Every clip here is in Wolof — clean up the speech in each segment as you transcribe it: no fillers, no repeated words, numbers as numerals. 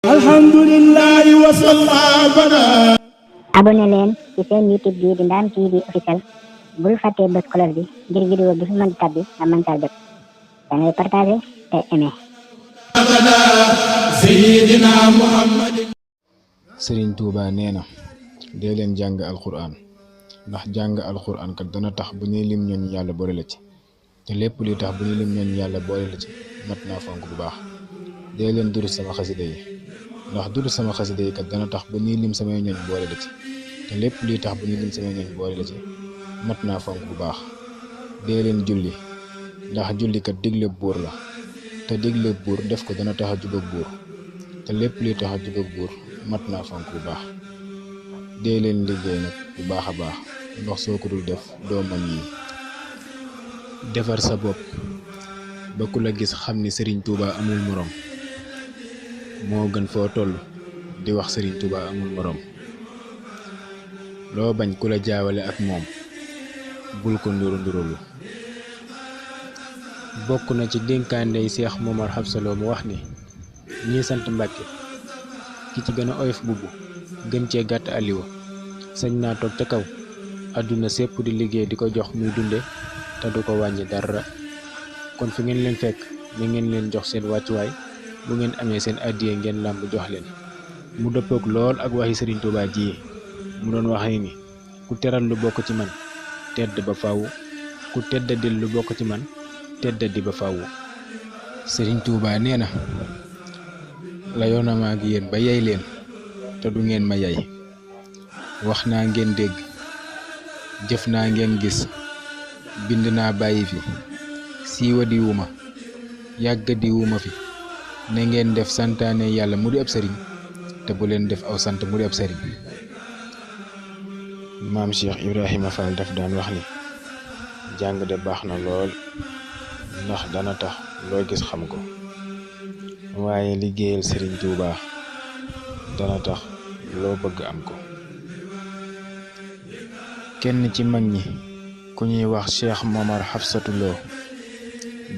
alhamdulillahi wa sallam. abonné leen ci seen YouTube bi di Ndam TV officiel bul fàttee bës cloche bi ngir vidéo bi fi mën di tabbi nga mën caa jot da ngay partagé te aimé. Sëriñ Tuuba nee na dee leen jàng alquran ndax jàng alquran kat dana tax bu ñuy lim ñooñ yàlla boole la ci te lépp li tax bu ñuy lim ñooñ yàlla boole la ci mat naa fonk bu baax. dee leen durus sama xasida yi ndax durus sama xasida yi kat dana tax bu ñuy lim samay ñooñ boole la ci te lépp li tax bu ñuy lim samay ñooñ boole la ci mat naa fonk bu baax. dee leen julli ndax julli kat digle buur la te digle buur def ko dana tax a jubóog buur te lépp li tax a jubóog buur mat naa fonk bu baax. dee leen liggéey nag bu baax a baax ndox soo ko dul def doo man yi defar sa bopp ba ku la gis xam ni Sëriñ Tuuba amul moroom moo gën foo toll di wax Sëriñ Tuuba amul moroom. loo bañ ku la jaawale ak moom bul ko ndurulu. bokk na ci dénkaandey Seex Momar Xabsa Lo mu wax ni ñii sant Mbàkke ki ci gën a oyof bubb gën cee gàtt aliwa sañ naa toog ca kaw àdduna sépp di liggéey di ko jox muy dunde te du ko wàññi dara. kon fi ngeen leen fekk na ngeen leen jox seen wàccuwaay bu ngeen amee seen àddiya ngeen làmb jox leen. mu dëppook lool ak waxi Sëriñ Tuuba ji mu doon waxee ni ku teral lu bokk ci man tedd ba faw ku teddadil lu bokk ci man teddadi ba faw. Sëriñ Tuuba nee na layoon na ma ak yéen ba yey leen te du ngeen ma yey wax naa ngeen dégg jëf naa ngeen gis bind naa bàyyi fi siiwa di wuma yàgga di wuma fi ne ngeen def santaane yàlla mu di ab sëriñ te bu leen def aw sant mu di ab sëriñ. maam Cheikh Ibrahima Fall daf daan wax ni jàng de baax na lool ndax dana tax loo gis xam ko waaye liggéeyal Sëriñ Tuuba dana tax loo bëgg am ko. kenn ci mag ñi ku ñuy wax Cheikh Momar Xabsatu Lo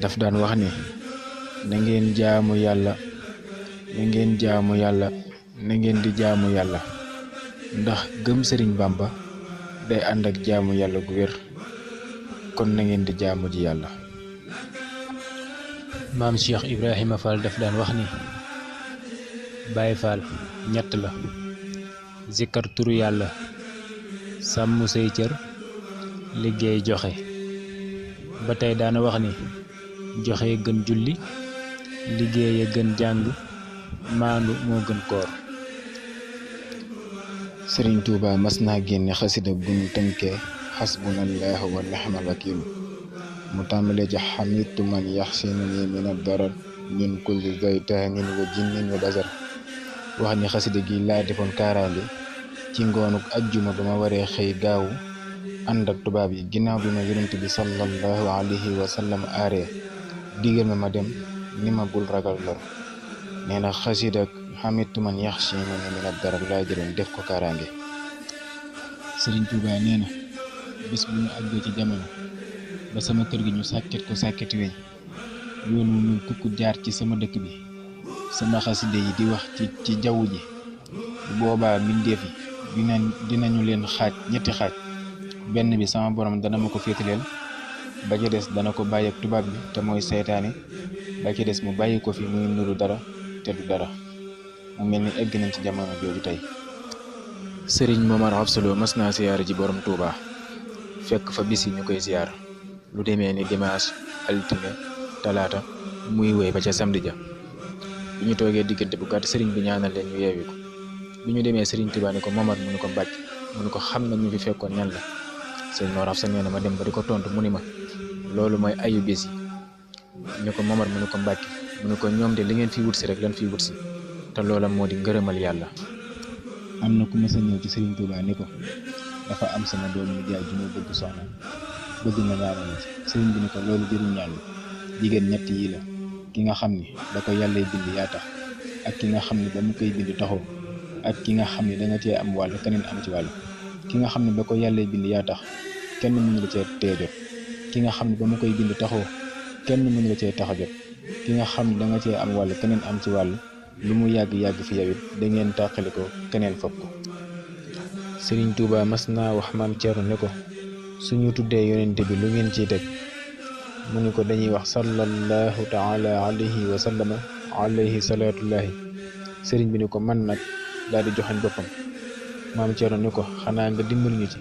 daf daan wax ni na ngeen jaamu yàlla na ngeen jaamu yàlla na ngeen di jaamu yàlla ndax gëm Sëriñ Bàmba day ànd ak jaamu yàlla gu wér kon na ngeen di jaamu ji yàlla. maam Cheikh Ibrahima Fall daf daan wax ni Baay Fall ñett la zikkar turu yàlla sàmm say cër liggéey joxe. ba tey daana wax ni joxe gën julli liggéey a gën jàng maandu moo gën koor. Sëriñ Tuuba mas naa génne xasida bu ñu tënkee xasbunallahu wa ni'mal wakiil mu tàmbalee ci xamitu man yaxsinuni min ad-darar min kulli zaytaanin wa jinnin wa basar wax ni xasida gi laa defoon kaaraange ci ngoonuk ajjuma ba ma waree xëy gaawu ànd ak tubaab yi ginnaaw bi ma yonent bi sallallahu alayhi wa sallam aaree digal ma dem ni ma bul ragal lor. nee na xasida xamitu man yaxsinuni min ad-darar laa jëloon def ko kaaraange. Sëriñ Tuuba nee na bis bu ñu àggee ci jamono ba sama kër gi ñu sàkket ko sàkketi weñ yoon wu ñu kukku jaar ci sama dëkk bi sama xaside yi di wax ci jaww ji bu boobaa mbindeef yi dinañu leen xaaj ñetti xaaj benn bi sama borom dana ma ko féetaleel ba ca des dana ko bàyyi ak tubaab bi te mooy seytaane ba ca des mu bàyyi ko fi muy nuru dara te du dara. mu mel ni egg nañ ci jamono jooju tey. Sëriñ Momar Xabsa Lo mas naa siyaare ji borom Touba fekk fa bis yi ñu koy siyaar lu demee ni dimanche altine talaata muy wéy ba ca samedi ja. bi ñu toogee diggante bu gàtt sëriñ bi ñaanal leen ñu yeewi ko bi ñu demee Sëriñ Tuuba ni ko Momar mu ni ko Mbàkke mu ni ko xam na ñu fi fekkoon ñan la. Sëriñ Momar Xabsa nee na ma dem ba di ko tontu mu ni ma loolu mooy ayu bis yi ñu ko Momar mu ni ko Mbàkke mu ni ko ñoom de li ngeen fi wut si rek lan fi wut si te loola moo di ngërëmal yàlla. am na ku ma sa ñëw ci Sëriñ Tuuba ni ko dafa am sama doomu nijaay ju ma bëgg soxna bëgg na ñaanal ci sëriñ bi ni ko loolu jëriñ ñaan jigéen ñett yi la ki nga xam ni da ko yàllay bind yaa tax ak ki nga xam ni ba mu koy bind taxaw ak ki nga xam ni da nga cee am wàll keneen am ci wàll. ki nga xam ne ba ko yàllay bind yaa tax kenn mënu la cee tee jot ki nga xam ne ba mu koy bind taxaw kenn mënu la cee tax a jot ki nga xam ne da nga cee am wàll keneen am ci wàll lu mu yàgg-yàgg fi yow it da ngeen tàqali ko keneen fopp ko. Sëriñ Tuuba mas naa wax maam Cerno ne ko suñu tuddee yonente bi lu ngeen ciy teg mu ni ko dañuy wax sallallahu taala alayhi wa sallama alayhi salaatullahi. sëriñ bi ni ko man nag daal di joxañ boppam. maam Cerno ni ko xanaa nga dimbal ñu ci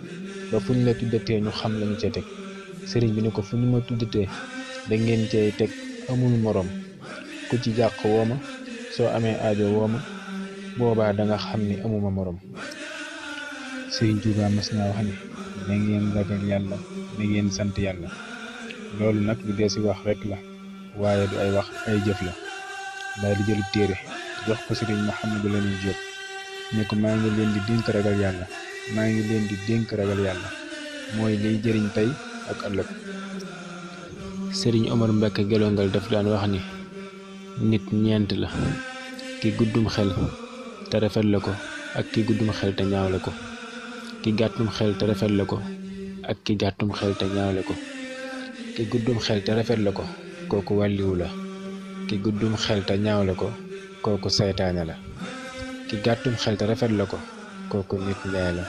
ba fu ñu la tuddatee ñu xam lañu cee teg. sëriñ bi ni ko fu ñu ma tuddatee da ngeen cey teg amul moroom ku ci jàq wooma soo amee aajo wooma boobaa da nga xam ni amuma moroom. Sëriñ Tuuba mas naa wax ni da ngeen ragal yàlla da ngeen sant yàlla. loolu nag lu dee si wax rek la waaye du ay wax ay jëf la. daal di jëlub téere jox ko sëriñ Mouhamadou Lamine Diop ne ko maa ngi leen di dénk ragal yàlla maa ngi leen di dénk ragal yàlla mooy liy jëriñ tey ak ëllëg. Sëriñ Omar Mbacke Gelongal daf daan wax ni nit ñeent la ki guddum xel te rafet la ko ak ki guddum xel te ñaawle ko ki gàttum xel te rafet la ko ak ki gàttum xel te ñaawle ko ki guddum xel te rafet la ko kooku wàlliwu la ki guddum xel te ñaawle ko kooku saytaane la ki gàttum xel te rafet la ko kooku nit njaay la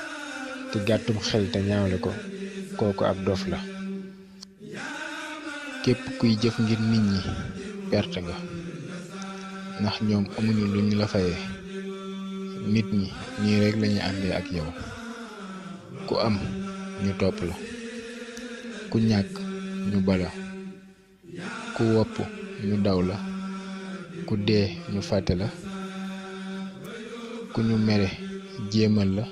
ki gàttum xel te ñaawle ko kooku ab dof la. képp kuy jëf ngir nit ñi perte nga ndax ñoom amuñu lu ñu la fayee. nit ñi nii rek lañu àndee ak yow ku am ñu topp la ku ñàkk ñu bala ku wopp ñu daw la ku dee ñu fàtte la ku ñu mere jéemal la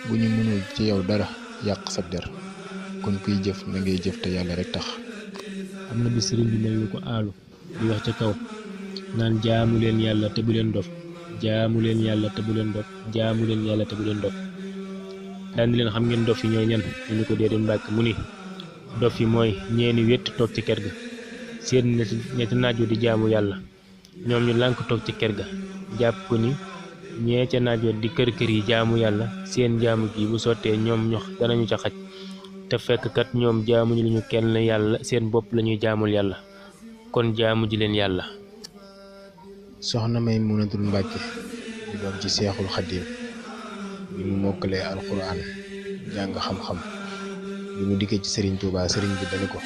bu ñu mënul ci yow dara yàq sab der kon kuy jëf na ngay jëf te yàlla rek tax. am na bi sëriñ bi mel ni ko aalu di wax ca kaw naan jaamu leen yàlla te bu leen dof jaamu leen yàlla te bu leen dof jaamu leen yàlla te bu leen dof daan di leen xam ngeen dof yi ñooy ñan ñu ni ko déedéet Mbàkke mu ni dof yi mooy ñeeni wett toog ci kër ga seen ñetti naajoo di jaamu yàlla ñoom ñu lànk toog ci kër ga jàpp ko ni ñee ca naajoo di kër kër yi jaamu yàlla seen jaamu gi bu sottee ñoom ñox danañu ca xaj te fekk kat ñoom jaamuñu lu ñu kenn yàlla seen bopp lañuy jaamul yàlla kon jaamu ji leen yàlla. soxna Maymunatul Mbàkke di doom ci seexul xaddiim bi mu mokkalee alxuraan jàng xam-xam bi mu dikkee ci sëriñ Tuuba sëriñ bi dani ko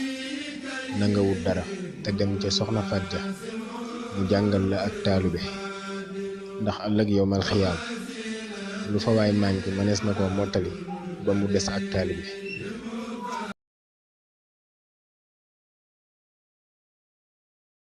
nanga wut dara te dem ca soxna Fatja mu jàngal la ak taalube ndax ëllëg yowmal xiyaam lu fa waay manqué mënees na ko mottali ba mu des ak taalibe